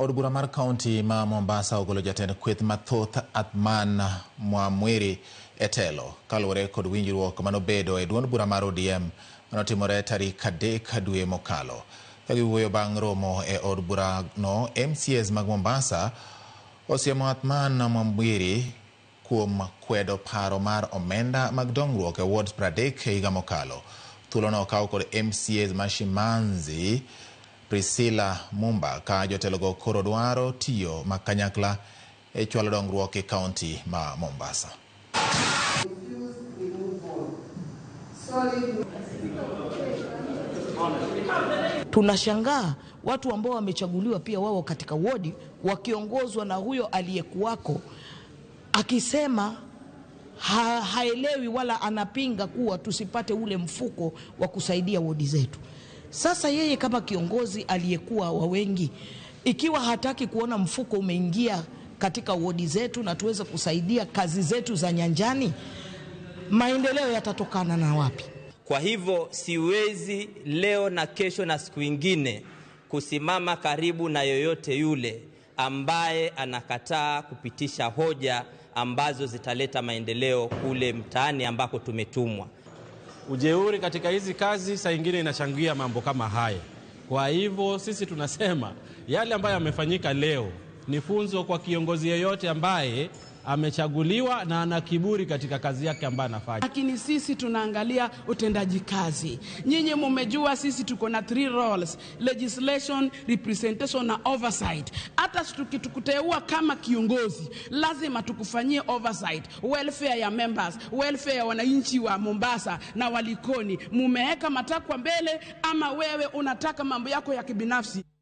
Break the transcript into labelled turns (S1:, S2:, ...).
S1: Od bura mar kaunti ma Mombasa ogolo jatend kweth mathoth Athman Mwamwiri e telo kaluwore kod winjruok manobedo e duond bura mar ODM manotimore tarik 3 dwe mokalo. Ka giwuoyo bang' romo e od bura no, MCAs mag Mombasa osiemo Athman Mwamwiri kuom kwedo paro mar omenda mag dongruok e wards 30 e higa mokalo. Thuolono okaw kod MCAs ma Shimanzi Priscilla Mumba ka jotelogo koro dwaro tiyo ma kanyakla e chwalo dongruok e kaunti ma Mombasa.
S2: Tunashangaa watu ambao wamechaguliwa pia wao katika wodi wakiongozwa na huyo aliyekuwako akisema haelewi wala anapinga kuwa tusipate ule mfuko wa kusaidia wodi zetu. Sasa yeye kama kiongozi aliyekuwa wa wengi, ikiwa hataki kuona mfuko umeingia katika wodi zetu na tuweze kusaidia kazi zetu za nyanjani, maendeleo yatatokana na wapi?
S3: Kwa hivyo siwezi leo na kesho na siku ingine kusimama karibu na yoyote yule ambaye anakataa kupitisha hoja ambazo zitaleta maendeleo kule mtaani ambako tumetumwa.
S4: Ujeuri katika hizi kazi saa ingine inachangia mambo kama haya. Kwa hivyo sisi tunasema yale ambayo yamefanyika leo ni funzo kwa kiongozi yeyote ambaye amechaguliwa na ana kiburi katika kazi yake ambayo anafanya.
S5: Lakini sisi tunaangalia utendaji kazi. Nyinyi mumejua sisi tuko na 3 roles: legislation, representation na oversight. Hata tukikuteua kama kiongozi, lazima tukufanyie oversight, welfare ya members, welfare ya wananchi wa Mombasa na Walikoni. Mumeweka matakwa mbele ama wewe unataka mambo yako ya kibinafsi?